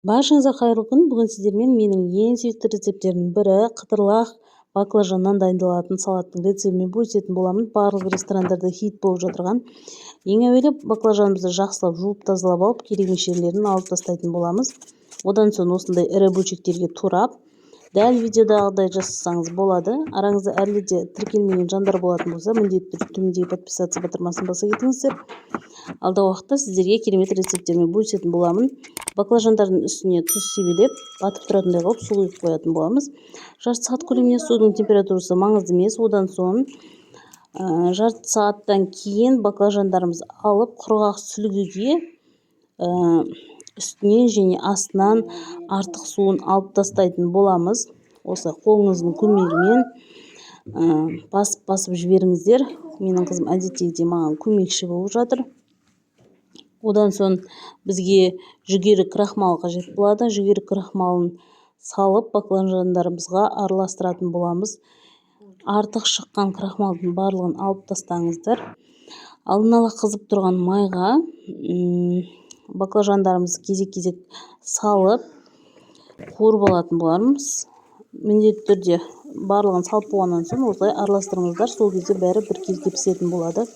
Баршаңызға қайырлы күн! Бүгін сіздермен менің ең сүйікті рецепттерімнің бірі қытырлақ баклажаннан дайындалатын салаттың рецептімен бөлісетін боламын. Барлық ресторандарда хит болып жатырған. Ең әуелі баклажанымызды жақсылап жуып, тазалап алып, керек емес жерлерін алып тастайтын боламыз. Одан соң осындай ірі бөлшектерге турап, дәл видеодағыдай жасасаңыз болады. Араңызда әлі де тіркелмеген жандар болатын болса, міндетті түрде төмендегі «Подписаться» батырмасын баса кетіңіздер. Алдағы уақытта сіздерге керемет рецепттермен бөлісетін боламын. Баклажандардың үстіне тұз себелеп, батып тұратындай қылып су құйып қоятын боламыз жарты сағат көлемінде. Судың температурасы маңызды емес. Одан соң жарты сағаттан кейін баклажандарымызды алып, құрғақ сүлгіге үстінен және астынан артық суын алып тастайтын боламыз. Осылай қолыңыздың көмегімен басып-басып жіберіңіздер. Менің қызым әдеттегідей маған көмекші болып жатыр. Одан соң бізге жүгері крахмалы қажет болады. Жүгері крахмалын салып, баклажандарымызға араластыратын боламыз. Артық шыққан крахмалдың барлығын алып тастаңыздар. Алдын ала қызып тұрған майға баклажандарымызды кезек-кезек салып, қуырып алатын боламыз. Міндетті түрде барлығын салып болғаннан соң осылай араластырыңыздар. Сол кезде бәрі біркелкі пісетін болады.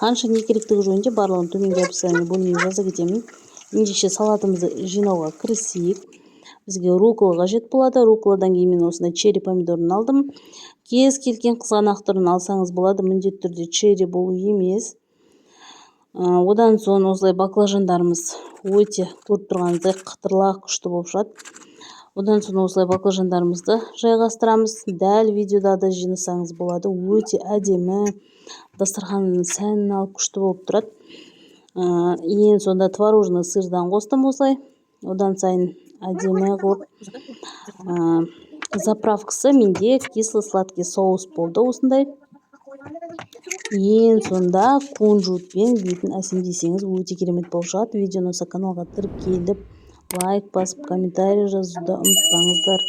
Қанша не керектігі жөнінде барлығын төменгі описание бөліміне жаза кетемін. Ендеше салатымызды жинауға кірісейік. Бізге рукола қажет болады. Руколадан кейін мен осындай черри помидорын алдым. Кез келген қызғанақ түрін алсаңыз болады, міндетті түрде черри болу емес. Одан соң осылай баклажандарымыз өте, көріп тұрғаныңыздай, қытырлақ, күшті болып шығады. Одан соң осылай баклажандарымызды жайғастырамыз. Дәл видеодағыдай жинасаңыз болады. Өте әдемі, дастарханның сәнін алып, күшті болып тұрады. Ең соңында творожный сырдан қостым осылай, одан сайын әдемі қылып. Заправкасы менде кисло сладкий соус болды осындай. Ең соңында кунжутпен бетін әсемдесеңіз, өте керемет болып шығады. Видео ұнаса, каналға тіркеліп, лайк басып, комментарий жазуды ұмытпаңыздар.